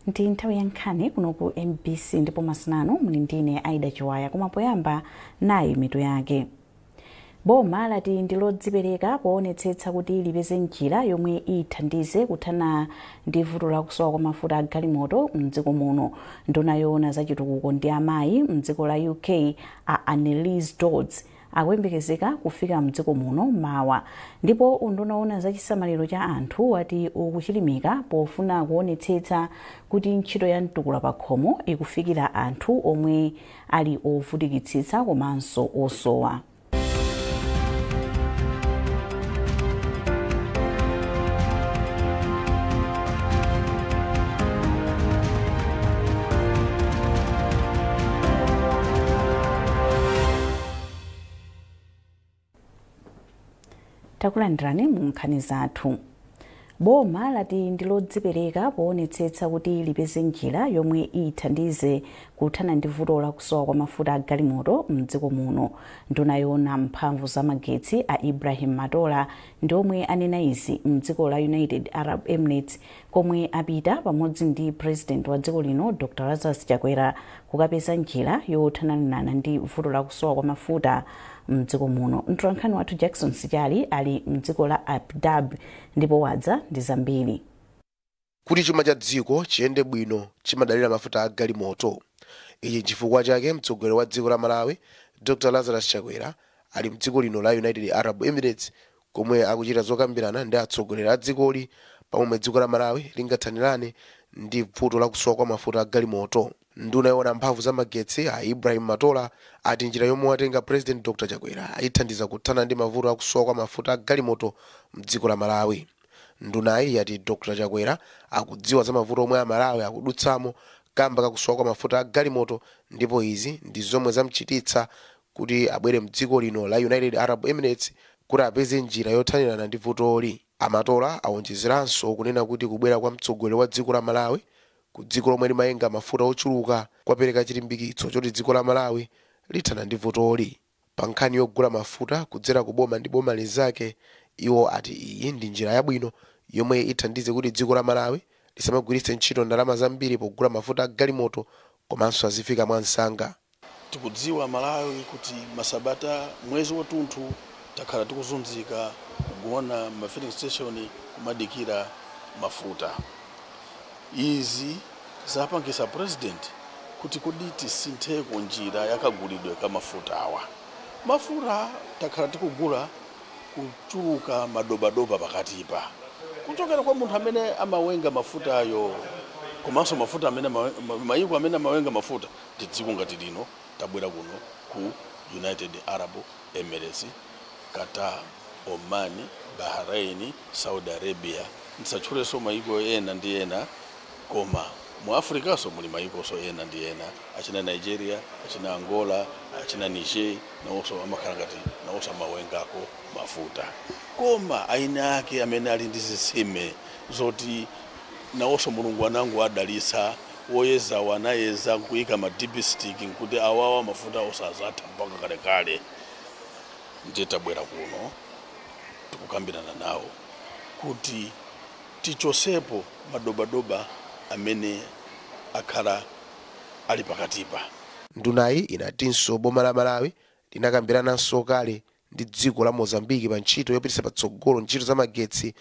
Ndi nthawi ya nkhani kuno ku MBC ndipo masanano muli ndine Aida Chiwaya, koma poyamba nayi mitu yake. Boma lati ndi lodzipereka poonetsetsa kuti lipeze njira yomwe ithandize kuthana ndi vuto lakusowa kwa mafuta a galimoto mdziko muno. Nduna yoona zachitukuko ndi amayi mdziko la UK a Annelies Dodds akuyembekezeka kufika mdziko muno mawa. Ndipo unduna woona zachisamaliro cha anthu wati ukuchilimika pofuna kuonetsetsa kuti ntchito ya mtukula pakhomo ikufikira anthu omwe ali ovutikitsitsa komanso osowa. Takulandirani mu nkhani zathu. Boma lati ndi lodzipereka poonetsetsa kuti lipeze njira yomwe ithandize kuthana ndi vuto lakusowa kwa mafuta a galimoto mdziko muno. Nduna yoona mphamvu za magetsi a Ibrahim Matola ndi omwe anena izi mdziko la United Arab Emirates komwe apita pamodzi ndi president wa dziko lino Dr. Lazarus Chakwera kukapeza njira yothanana ndi vuto lakusowa kwa mafuta mdziko muno. Mtolankhani wathu Jackson Sichali ali mdziko la Abu Dhabi ndipo wadza ndi zambiri. Kuti chuma cha dziko chiyende bwino chimadalira mafuta a galimoto. Ichi nchifukwa chake mtsogoleri wa dziko la Malawi Dr. Lazarus Chakwera ali mdziko lino la United Arab Emirates komwe akuchita zokambirana ndi atsogoleri a dzikoli pamwe dziko la Malawi lingathanirane ndi vuto lakusowa kwa mafuta a galimoto. Nduna yoona mphamvu za magetsi a Ibrahim Matola ati njira yomwe watenga President Dr. Chakwera ayithandiza kuthana ndi mavuto akusowa kwa mafuta a galimoto mdziko la Malawi. Ndunayi yati Dr. Chakwera akudziwa za mavuto omwe Amalawi akudutsamo kamba kakusowa kwa mafuta a galimoto, ndipo izi ndi zomwe zamchititsa kuti abwere mdziko lino la United Arab Emirates kuti apeze njira yothanirana ndi vutoli. Amatola awonjezeranso kunena kuti kubwera kwa mtsogoleri wa dziko la Malawi ku dziko lomwe limayenga mafuta ochuluka kwapereka chilimbikitso choti dziko la Malawi lithana ndi vutoli. Pa nkhani yogula mafuta kudzera ku boma ndi boma linzake, iwo ati iyi ndi njira yabwino yomwe ithandize kuti dziko la Malawi lisamagwiritse ntchito ndalama zambiri pogula mafuta a galimoto komanso azifika mwansanga. Tikudziwa Malawi kuti masabata mwezi watunthu takhala tikuzunzika kugona ma filling station kumadikira mafuta. Izi zapangisa president kuti kodi tisintheko njira yakagulidwe ka mafuta awa. Mafuta takhala tikugula kuchuluka madobadoba pakatipa kuchokera kwa munthu amene amawenga mafuta ayo, komanso mafuta amene mayiko amene amawenga mafuta ndi dziko ngati lino. Tabwera kuno ku United Arab Emirates, Qatar, Oman, Bahrain, Saudi Arabia, ndisatchulenso mayiko ena ndi ena, koma mu Africanso muli mayikonso ena ndi ena, achina Nigeria, achina Angola, achina Niger, nawonso amakhala ngati nawonso amawengako mafuta, koma aina ake amene ali ndi zitsime zoti nawonso Mulungu anango adalitsa woyeza wanayeza nkuyika ma dipstick nkuti awawa mafuta osazatha mpaka kalekale. Ndiye tabwera kuno tikukambirana nawo kuti tichosepo madobadoba amene akhala ali pakatipa. Ndunayi inatinso boma la Malawi linakambirananso kale ndi dziko la Mozambique pa ntchito yopititsa patsogolo ntchito za magetsi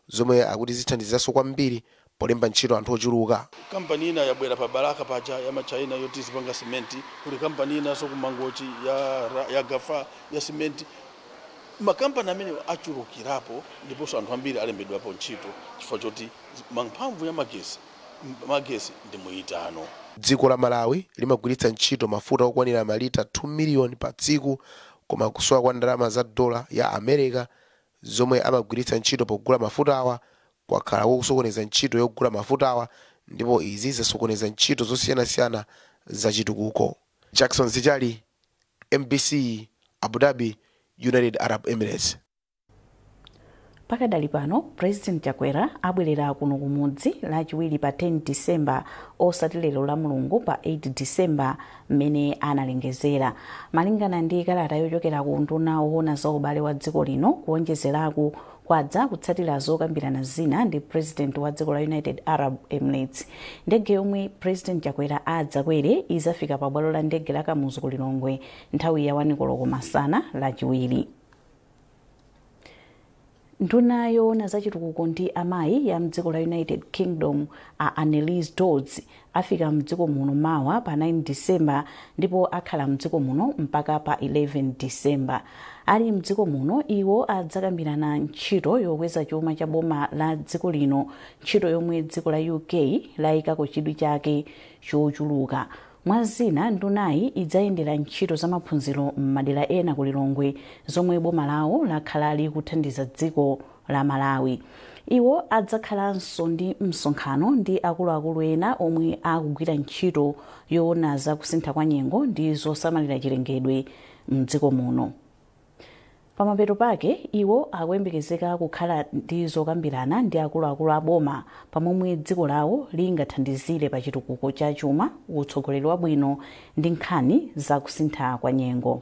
zomwe akuti zithandizanso kwambiri polemba ntchito anthu ochuluka. Kampani ina yabwera pa Balaka paja ya machina yoti zipanga simenti, kuli kampani inanso ku Mangochi ya Gafa ya simenti. Makampani amene achulukirapo ndiponso anthu ambiri alembedwapo ntchito chifukwa choti mphamvu ya magesi ndi muitano. Dziko la Malawi limagwiritsa ntchito mafuta okwanira malita 2 miliyoni pa tsiku, koma kusowa kwa ndalama za dola ya America zomwe amagwiritsa ntchito pogula mafuta awa kwakhala kukusokoneza ntchito yogula mafuta awa, ndipo izi zasokoneza ntchito zosiyanasiyana za chitukuko. Jackson Zichali, MBC, Abu Dhabi, United Arab Emirates. Pakadali pano President Chakwera abwerera kuno kumudzi Lachiwiri pa 10 Disemba, osati lero la Mulungu pa 8 Disemba mmene analengezera. Malingana ndi kalata yochokera ku nduna woona za ubale wa dziko lino, kuonjezeraku kwadza kutsatira zokambirana zina ndi President wa dziko la United Arab Emirates. Ndege yomwe President Chakwera adzakwere izafika pa bwalo la ndege la Kamuzu ku Lilongwe nthawi ya 1 koloko masana Lachiwiri. Nduna yoona zachitukuko ndi amayi ya mdziko la United Kingdom, a Annelies Dodds, afika mdziko muno mawa pa 9 Disemba ndipo akhala mdziko muno mpaka pa 11 Disemba. Ali mdziko muno, iwo adzakambirana ntchito yokweza chuma cha boma la dziko lino, ntchito yomwe dziko la UK layikako chidwi chake chochuluka. Mwazina, ndunayi idzayendera ntchito za maphunziro m'madera ena ku Lilongwe zomwe boma lawo lakhala likuthandiza dziko la Malawi. Iwo adzakhalanso ndi msonkhano ndi akuluakulu ena omwe akugwira ntchito yoona za kusintha kwa nyengo ndi zosamalira chilengedwe mdziko muno. Pamapeto pake, iwo akuyembekezeka kukhala ndi zokambirana ndi akuluakulu a boma pamomwe dziko lawo lingathandizire pa chitukuko cha chuma, utsogoleri wabwino ndi nkhani za kusintha kwa nyengo.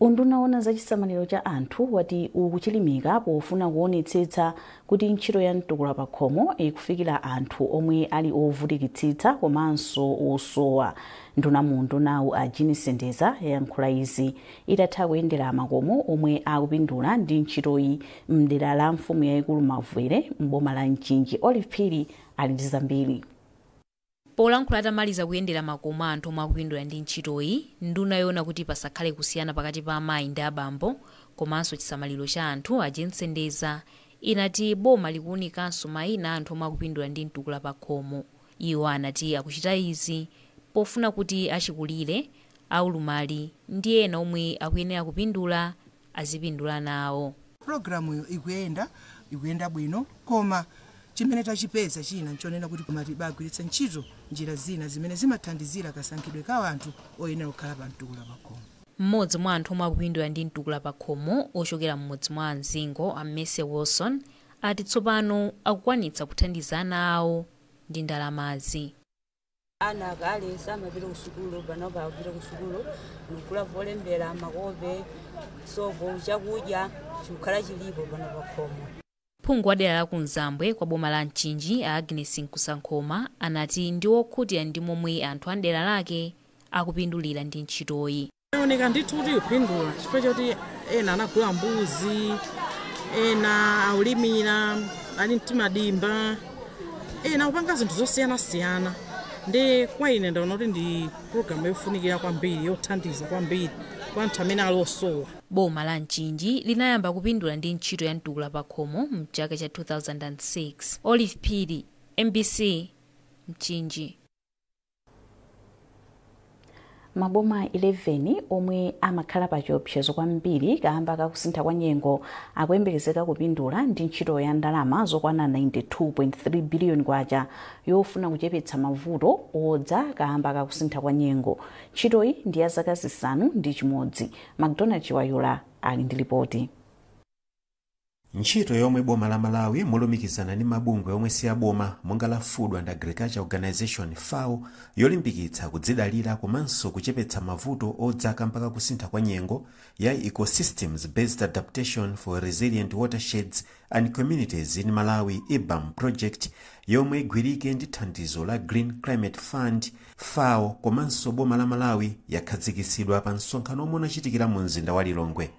Unduna woona za chisamaliro cha anthu wati ukuchilimika pofuna kuonetsetsa kuti ntchito ya mtukula pakhomo ikufikira anthu omwe ali ovutikitsitsa komanso osowa. Nduna mu undunawu, a Jean Sendeza, yayankhula izi itatha kuyendera makomo omwe akupindula ndi ntchitoyi mdera la mfumu yayikulu Mavwere m'boma la Mchinji. Olive Phiri ali ndi zambiri. Polankhula atamaliza kuyendera makomo anthu omwe akupindula ndi ntchitoyi, nduna yoona kuti pasakhale kusiyana pakati pa amayi ndi abambo komanso chisamaliro cha anthu, a Jean Sendeza, inati boma likuwunikanso mayina anthu omwe akupindula ndi mtukula pakhomo. Iwo anati akuchita izi pofuna kuti achikulire, aulumali ndi ena omwe akuyenera kupindula azipindula nawo. Pulogalamuyo ikuyenda bwino, koma chimene tachipeza china nchonena kuti bagwiritsa ntchito njira zina zimene zimathandizira kasankhidwe ka anthu oyenera kukhala pa mtukula pakhomo. Mmodzi mwa anthu omwe akupindula ndi mtukula pakhomo ochokera mmudzi mwa Anzingo, a Mese Wilson, ati tsopano akukwanitsa kuthandiza ana awo ndi ndalamazi. Ana akale samapita kusukulu, panopa akupita kusukulu, nikula volembera, makope, sopo, chakudya chikukhala chilipo pano pakhomo. Phungu wa dera la Kunzambwe kwa boma la Mchinji, a Agnes Nkusankhoma, anati ndi wokhutira ndi momwe anthu a dera lake akupindulira ndi ntchitoyi. Ioneka ndithu kuti ikupindula chifukwa choti ena anagula mbuzi, ena aulimira, ali mtimadimba, ena akupanga zinthu zosiyanasiyana. Ndi kwa ine ndaona kuti ndi pulogalamu yofunikira kwambiri, yothandiza kwambiri kwa anthu amene ali osowa. Boma la Mchinji linayamba kupindula ndi ntchito ya mtukula pakhomo mchaka cha 2006. Olive Phiri, MBC, Mchinji. Maboma 11 omwe amakhala pa chiopsezo kwambiri kamba kakusintha kwa nyengo akuyembekezeka kupindula ndi ntchito ya ndalama zokwana 92.3 biliyoni kwacha yofuna kuchepetsa mavuto odza kamba kakusintha kwa nyengo. Ntchitoyi ndi ya zaka 6. McDonald Chiwayula ali ndi ripoti. Ntchito yomwe boma la Malawi molumikizana ndi mabungwe omwe si aboma monga la Food and Agriculture Organization, FAO, yolimbikitsa kudzidalira komanso kuchepetsa mavuto odza mpaka kusintha kwa nyengo ya Ecosystems Based Adaptation for Resilient Watersheds and Communities in Malawi, EBAM project, yomwe igwirike ndi thandizo la Green Climate Fund, FAO komanso boma la Malawi, yakhazikitsidwa pa msonkhano omwe unachitikira mu mzinda wa Lilongwe.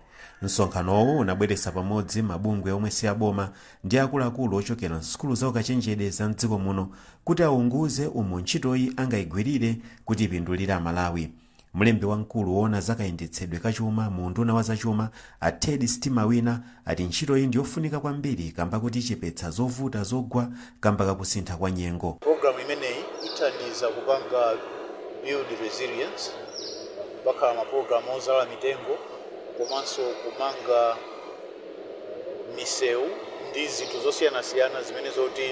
Msonkhanowo unabweretsa pamodzi mabungwe omwe si aboma ndi akuluakulu ochokera msukulu za ukachenjede za mdziko muno kuti aunguze umo ntchitoyi angayigwirire kuti ipindulire Amalawi. Mlembi wamkulu woona zakayendetsedwe kachuma mu unduna wa zachuma, a Ted Stimawina, ati ntchitoyi ndiyofunika kwambiri kamba kuti ichepetsa zovuta zogwa kamba kakusintha kwa nyengo. Programu imeneyi ithandiza kupanga build resilience, pakhala mapulogalamu ozala mitengo komanso kumanga misewu ndi zinthu zosiyanasiyana zimene zoti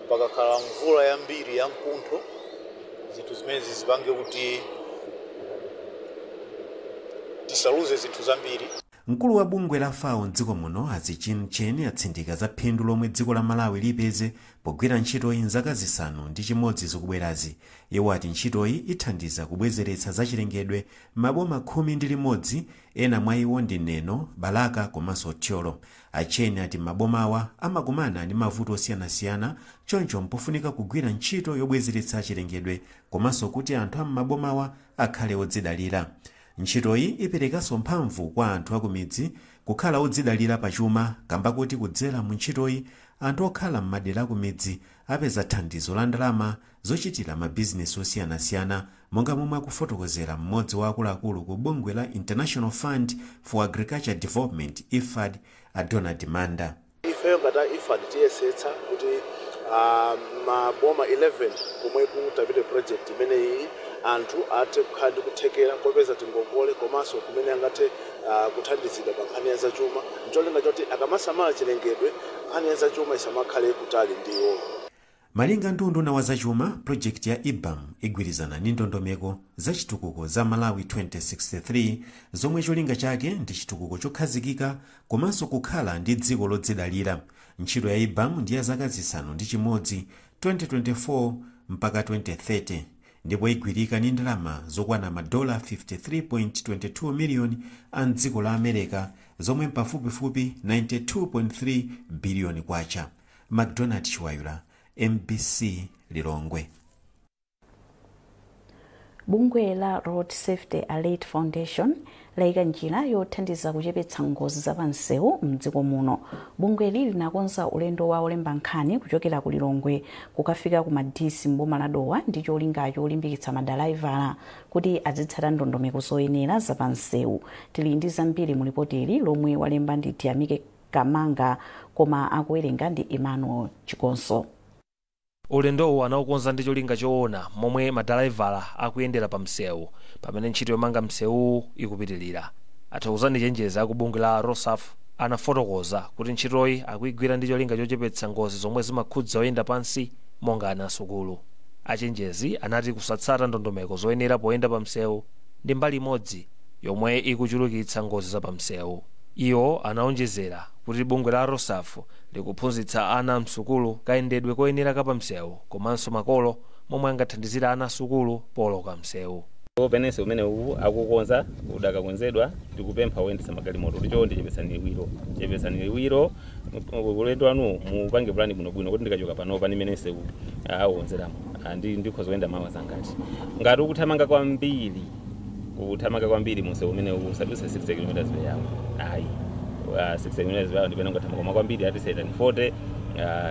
pakakhala mvula yambiri ya mkuntho, zinthu zimenezi zipange kuti tisaluze zinthu zambiri. Mkulu wa bungwe la FAO mdziko muno, a Zijin Chen, atsindika za phindu lomwe dziko la Malawi lipeze pogwira ntchitoyi mzaka 6 zikubwerazi. Iwo ati ntchitoyi ithandiza kubwezeretsa zachilengedwe maboma 11, ena mwa iwo ndi Neno, Balaka komanso Thyolo. A Chen ati mabomawa amakumana ndi mavuto osiyanasiyana, choncho mpofunika kugwira ntchito yobwezeretsa chilengedwe komanso kuti anthu am'mabomawa akhale odzidalira. Ntchitoyi iperekanso mphamvu kwa anthu akumidzi kukhala odzidalira pachuma, kamba kuti kudzera mu ntchitoyi anthu okhala m'madera akumidzi apeza thandizo la ndalama zochitira mabizinesi osiyanasiyana, monga momwe akufotokozera mmodzi wa akuluakulu ku bungwe la International Fund for Agriculture Development, IFAD, a Donald Manda. Ifeyo ngati IFAD tiyesetsa kuti maboma 11 komwe kutapite project imeneyi anthu athe kukhala ndi kuthekera kopeza tingongole komanso kumene angathe kuthandizidwa pa nkhani ya zachuma, ncholinga choti akamasamala chilengedwe nkhani ya zachuma isamakhale kutali ndiwo. Malinga ndi unduna wa zachuma, project ya IBAM igwirizana ndi ndondomeko za chitukuko za Malawi 2063, zomwe cholinga chake ndi chitukuko chokhazikika komanso kukhala ndi dziko lodzidalira. Ntchito ya IBAM ndi ya zaka 6, 2024 mpaka 2030, ndipo igwirika ndi ndalama zokwana madola 53.22 miliyoni a mdziko la America, zomwe mpafupifupi 92.3 biliyoni kwacha. McDonald Chiwayula, MBC Lilongwe. Bungwe la Road Safety Alert Foundation layika njira yothandiza kuchepetsa ngozi zapamsewu mdziko muno. Bungweli linakonza ulendo wa olemba nkhani kuchokera ku Lilongwe kukafika ku Madisi mboma la Dowa ndi cholinga cholimbikitsa madalaivala kuti azitsata ndondomeko zoyenera zapamsewu. Tili ndi zambiri mu lipoti lomwe walemba ndi Tiamike Kamanga, koma akuwerenga ndi Emmanuel Chikonso. Ulendowu anawukonza ndi cholinga choona momwe madalaivala akuyendera pa msewu pamene ntchito yomanga msewuwu ikupitilira. Athokozani Chenjeza aku bungwe la ROSAF anafotokoza kuti ntchitoyi akuyigwira ndi cholinga chochepetsa ngozi zomwe zimakhudza oyenda pansi monga ana asukulu. Achenjezi anati kusatsata ndondomeko zoyenera poyenda pa msewu ndi mbali imodzi yomwe ikuchulukitsa ngozi za pamsewu. Iwo anaonjezera kuti bungwe la ROSAF likuphunzitsa ana msukulu kayendedwe koyenera kapamsewu komanso makolo momwe angathandizira ana asukulu poloka msewu. Penense umene uwu akukonza udakakonzedwa, tikupempha oyendetsa magalimoto kuti chonde chepetsani liwiro, chepetsani liwiro ulendo wanu mupange plani bwinobwino kuti ndikachoka panopa ndimene msewu awukonzeramo ndikhoza kuyenda mawa zangati. Ngati ukuthamanga kwambiri, kuthamanga kwambiri munsewu umene uwu usadutse 60 km per hour, ayi 60 km per hour ndipena ungathamanga kwambiri ati 40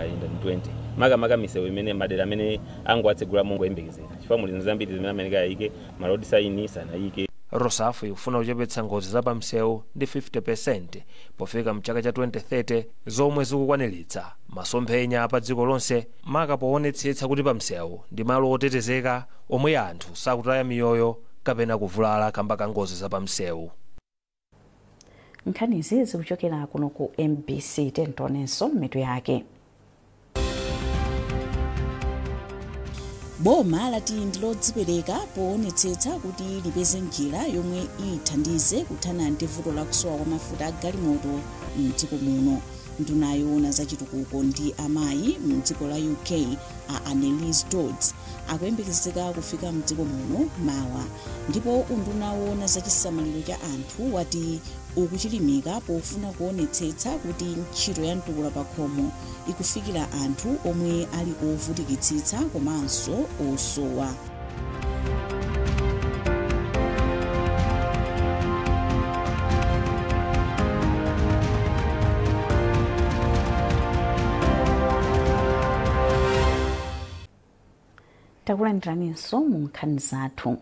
indani 20. Makamaka misewu imene madera amene angowatsegula mongoyembekezera, chifukwa muli zambiri zimene amene ayike ma road sign sanayike. ROSAF ikufuna kuchepetsa ngozi za pamsewu ndi 50% pofika mchaka cha 2030, zomwe zikukwaniritsa masomphenya pa dziko lonse, maka poonetsetsa kuti pamsewu ndi malo otetezeka omwe anthu sakutaya miyoyo kapena kuvulala kamba ka ngozi za pamsewu. Nkhanizi zikuchokera kuno ku MBC. Tentonenso mitu yake. Boma lati ndilodzipereka poonetsetsa kuti lipeze njira yomwe ithandize kuthana ndi vuto lakusowa kwa mafuta a galimoto mdziko muno. Nduna yoona zachitukuko ndi amayi mdziko la UK a Annelies Dodds akuyembekezeka kufika mdziko muno mawa, ndipo unduna woona zachisamaliro cha anthu wati ukuchilimika pofuna kuonetsetsa kuti ntchito ya mtukula pakhomo ikufikira anthu omwe ali ovutikitsitsa komanso osowa. Takulandiraninso mu nkhani zathu.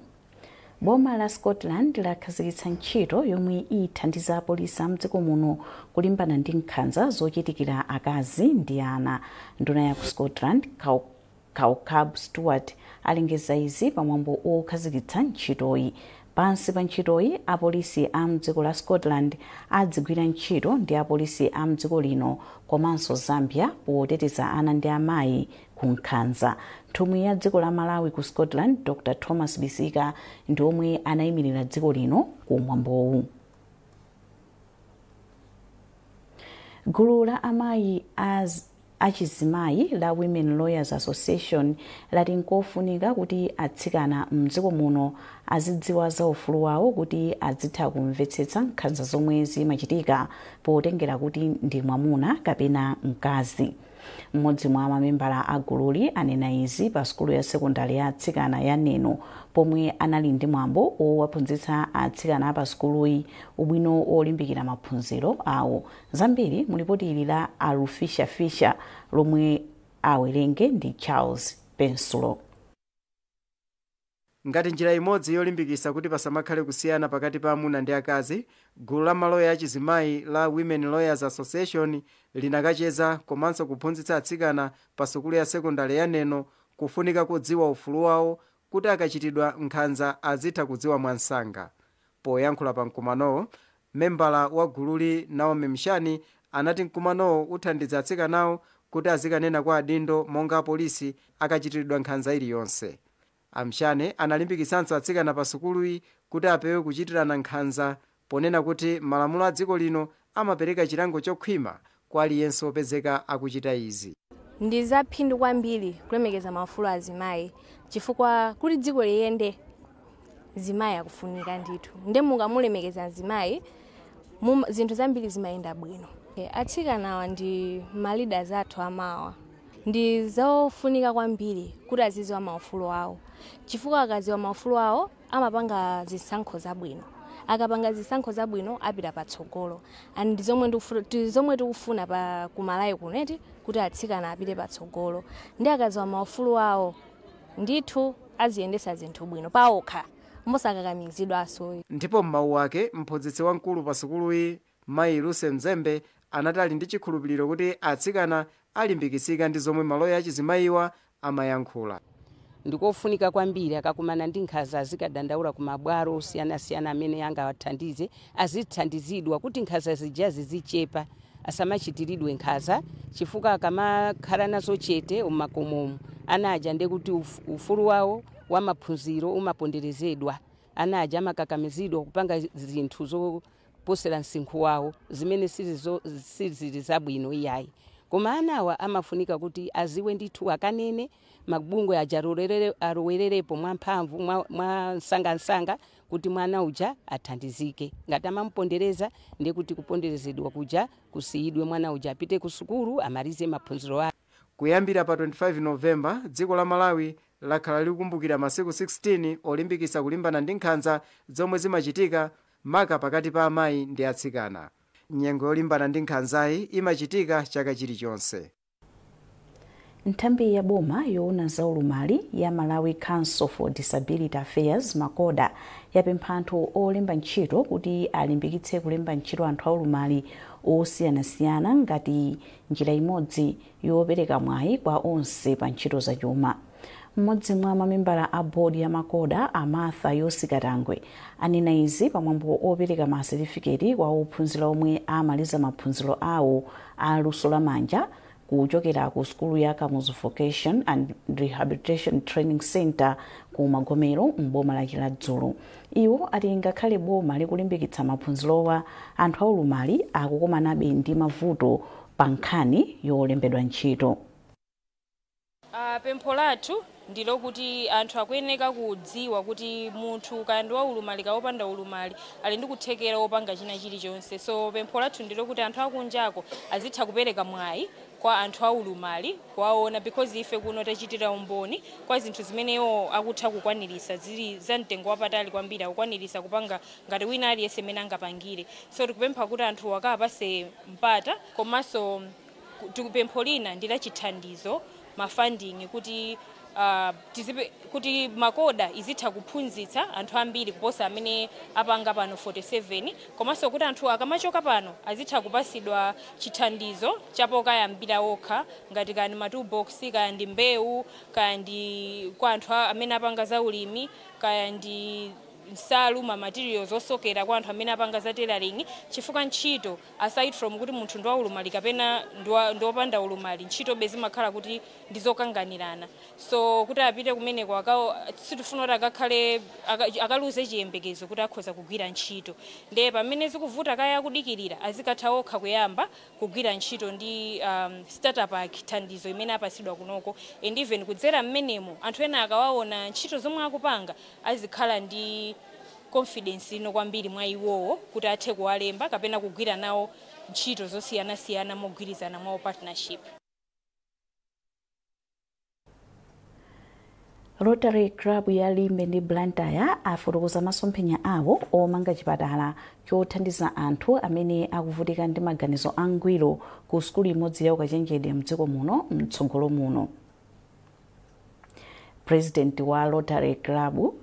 Boma la Scotland lakhazikitsa ntchito yomwe ithandiza apolisi amdziko muno kulimbana ndi nkhanza zochitikira akazi ndi ana. Nduna ya ku Scotland Kaukab Stewart alengeza izi pamwambo okhazikitsa ntchitoyi. Pansi pa ntchitoyi apolisi a mdziko la Scotland adzigwira ntchito ndi apolisi a mdziko lino komanso Zambia poteteza ana ndi amayi ku nkhanza. Nthumwi ya dziko la Malawi ku Scotland Dr Thomas Bisika ndi omwe anayimirira dziko lino ku mwambowu. Gulu la amayi achizimayi la Women Lawyers Association lati nkofunika kuti atsikana mdziko muno azidziwa za ufulu wawo kuti azitha kumvetsetsa nkhanza zomwe zimachitika potengera kuti ndi mwamuna kapena mkazi. Mmodzi mwa mamembala a gululi anena izi pa sukulu ya sekondari ya atsikana ya Neno pomwe anali ndi mwambo owaphunzitsa atsikana pa sukuluyi ubwino olimbikira maphunziro awo. Zambiri mulipoti ili la Alufishafisha lomwe awerenge ndi Charles Pensulo. Ngati njira imodzi yolimbikitsa kuti pasamakhale kusiyana pakati pa amuna ndi akazi, gulu la maloya achizimayi la Women Lawyers Association linakacheza komanso kuphunzitsa atsikana pa sukulu ya sekondari ya Neno kufunika kudziwa ufulu wawo kuti akachitidwa nkhanza azitha kudziwa mwansanga. Poyankhula pa mkumanowo, membala wa gululi Naomi Mshani anati mkumanowo uthandiza atsikanawo kuti azikanena kwa adindo monga apolisi akachitidwa nkhanza iliyonse. Amshane analimbikitsanso atsikana pa sukuluyi kuti apewe kuchitirana nkhanza ponena kuti malamulo a dziko lino amapereka chilango chokhwima kwa aliyense wopezeka akuchita izi. Ndi zaphindu kwambiri kulemekeza maufulu azimayi chifukwa kuti dziko liyende zimayi akufunika ndithu, nde mukamulemekeza azimayi zinthu zambiri zimayenda bwino. Atsikanawa ndi ma leaders athu amawa, ndi zofunika kwambiri kuti azidziwa maufulu awo chifukwa akadziwa maufulu awo amapanga zisankho zabwino, akapanga zisankho zabwino apita patsogolo. And zomwe tikufuna pa kumalawi kuneti kuti atsikana apite patsogolo, ndi akadziwa maufulu awo ndithu aziyendesa zinthu bwino paokha mosakakamizidwanso. Ndipo m'mawu ake mphunzitsi wamkulu pa sukuluyi mayi Luse Mzembe anati ali ndi chikhulupiriro kuti atsikana alimbikitsika ndi zomwe maloya achizimayiwa amayankhula. Ndikofunika kwambiri akakumana ndi nkhanza azikadandaula ku mabwalo osiyanasiyana amene angawathandize, azithandizidwa kuti nkhanza zijazi zichepa, asamachitiridwe nkhanza chifukwa akamakhala nazo chete umakomomo ana aja ndiye kuti ufulu wawo wa maphunziro umaponderezedwa, ana aja amakakamizidwa kupanga zinthu zoposera msinkhu wawo zimene sizili zabwino iyayi. Koma anawa amafunika kuti aziwe ndithu akanene mabungwe aja alowererepo mwamphamvu mwa msangamsanga kuti mwana uja athandizike. Ngati amamupondereza ndiye kuti kuponderezedwa kuja kusiyidwe, mwana uja apite ku sukulu amalize maphunziro ake. Kuyambira pa 25 Novemba dziko la Malawi lakhala likukumbukira masiku 16 olimbikitsa kulimbana ndi nkhanza zomwe zimachitika maka pakati pa amayi ndi atsikana. Nyengo yolimbana ndi nkhanzayi imachitika chaka chilichonse. Nthambi ya boma yoona zaulumali ya Malawi Council for Disability Affairs MACODA yapempha anthu olemba ntchito kuti alimbikitse kulemba ntchito anthu aulumali osiyanasiyana ngati njira imodzi yopereka mwayi kwa onse pa ntchito zachuma. Mmodzi mwa mamembala a bodi ya MACODA a Martha Yosikatangwe anena izi pamwambo opereka masetifiketi kwa ophunzira omwe amaliza maphunziro awo a luso lamanja kuchokera ku sukulu ya Kamuzu Vocation and Rehabilitation Training Center ku Magomero m'boma la Chiradzulu. Iwo ati ngakhale boma likulimbikitsa maphunzirowa, anthu aulumali akukumanabe ndi mavuto pa nkhani yolembedwa ntchito. Pempho lathu ndilokuti anthu akuyeneka kudziwa kuti munthu kaya ndi waulumali kaya wopanda ulumali ali ndi kuthekera wopanga china chilichonse. So pempho lathu ndilokuti anthu akunjako azitha kupereka mwayi kwa anthu aulumali kuwaona, because ife kuno tachitira umboni kwa zinthu zimene iwo akutha kukwanirisa zili za mtengo wapatali kwambiri, akukwanirisa kupanga ngati wina aliyense amene angapangire. So tikupempha kuti anthu akapase mpata, komanso pempho lina ndi la chithandizo ma funding kuti kuti MACODA izitha kuphunzitsa anthu ambiri kuposa amene apanga pano 47, komanso kuti anthu akamachoka pano azitha kupasidwa chithandizo chapokayambira okha ngati kaya ndi ma toolbox, kaya ndi mbewu, kaya ndi kwa anthu amene apanga zaulimi, kaya ndi nsalu, ma materials osokera kwa anthu amene apanga za tailoring, chifukwa ntchito aside from kuti munthu ndi waulumali kapena ndiwopanda ulumali, ntchito bezimakhala kuti ndizokanganirana. So kuti apite kumeneko sitifuna kuti akakhale akaluze chiyembekezo kuti akhoza kugwira ntchito. Ndiye pamene zikuvuta kaya akudikirira, azikatha okha kuyamba kugwira ntchito ndi startup pack thandizo imene apasidwa kunoko, and even kudzera mmenemo anthu ena akawaona ntchito zomwe akupanga azikhala ndi confidence ino kwambiri mwa iwowo kuti athe kuwalemba kapena kugwira nawo ntchito zosiyanasiyana mogwirizana mwawo partnership. Rotary Club ya Limbe ndi Blantyre afotokoza masomphenya awo omanga chipatala chothandiza anthu amene akuvutika ndi maganizo angwiro ku sukulu imodzi ya ukachenjede mdziko muno mtsogolo muno. President wa Rotary Club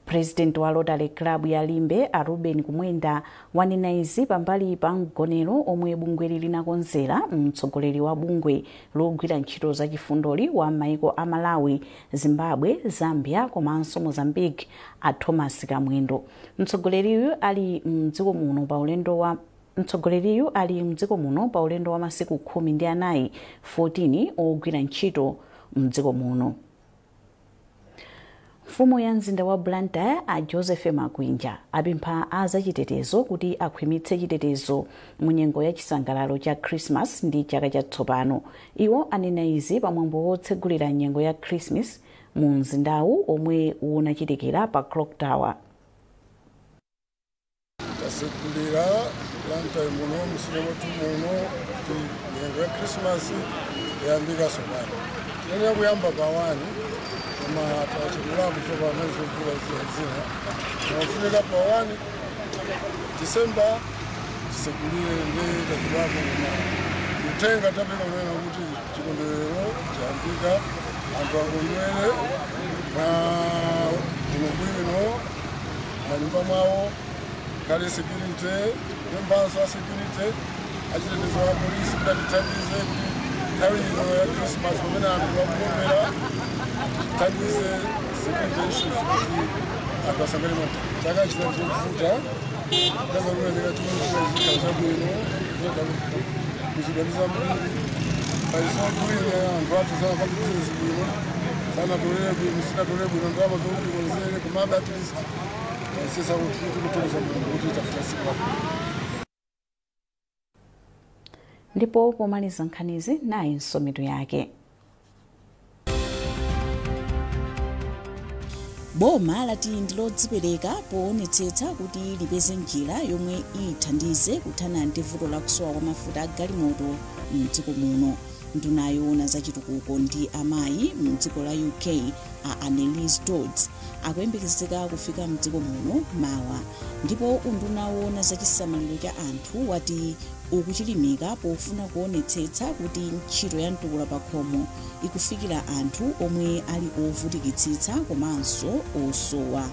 President wa Rotary Club ya Limbe a Ruben Kumwenda wanena izi pambali pa mgonero omwe bungweli linakonzera mtsogoleri wa bungwe logwira ntchito za chifundoli wa maiko a Malawi, Zimbabwe, Zambia komanso Mozambique a Thomas Kamwendo. Mtsogoleriyu ali mdziko muno pa ulendo wa Mtsogoleriyu ali mdziko muno pa ulendo wa masiku 14 14 ogwira ntchito mdziko muno. Mfumu ya mzinda wa Blantyre a Joseph Makwinja apempha azachitetezo kuti akhwimitse chitetezo mu nyengo ya chisangalalo cha Christmas ndi chaka chatsopano. Iwo anena izi pamwambo wotsegulira nyengo ya Christmas mu mzindawu omwe unachitikira pa Clock Tower. Tatsegulira Blantyre muno msinda mwathu muno kuti nyengo ya Christmas yayambika tsopano. Tiyenera kuyamba pa 1 koma tachedwerapo tsopano zovula zina. Tinafunika pa 1 December tisegulire ndi tachedwerapo koma uthenga tapeka unena kuti chikondwerero chayambika, anthu akondwere mwa bwinobwino manyumba mwawo, kale security, pemphanso a security achitetezo a polisi kuti atithandize kuti nthawi ino ya Christmas pamene anthu akukondwera thandize security issues kuti anthu asangale mwa chaka china chovuta kazakuwezeka chikhala chabwino kuzidwaniza mbiri paisogwine anthu athu sanapanga bizinesi bwino sanatolere bwino sinatolere bwino ndalama zokuti konzere komabe at least taisesa kuti tikuthokoza Mulungu kuti tafika siku labwino. Ndipo pomaliza nkhanizi nayinso mitu yake. Boma lati ndi lodzipereka poonetsetsa kuti lipeze njira yomwe ithandize kuthana ndi vuto lakusowa kwa mafuta a galimoto mdziko muno. Nduna yoona zachitukuko ndi amayi mdziko la UK a Annelies Dodds akuyembekezeka kufika mdziko muno mawa. Ndipo unduna woona zachisamaliro cha anthu wati ukuchilimika pofuna kuonetsetsa kuti ntchito ya mtukula pakhomo ikufikira anthu omwe ali ovutikitsitsa komanso osowa.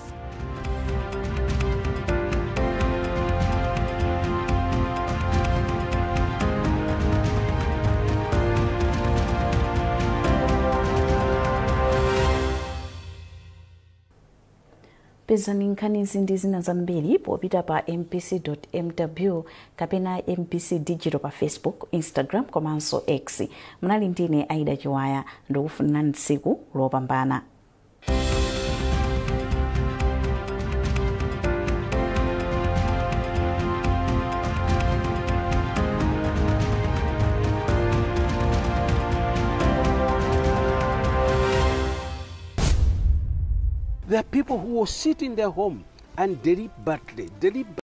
Pezani nkhanizi ndi zina zambiri popita pa mpc.mw kapena MBC Digital pa Facebook, Instagram komanso X. Munali ndine Aida Chiwaya, ndikufunirani tsiku lopambana. There are people who will sit in their home and deliberately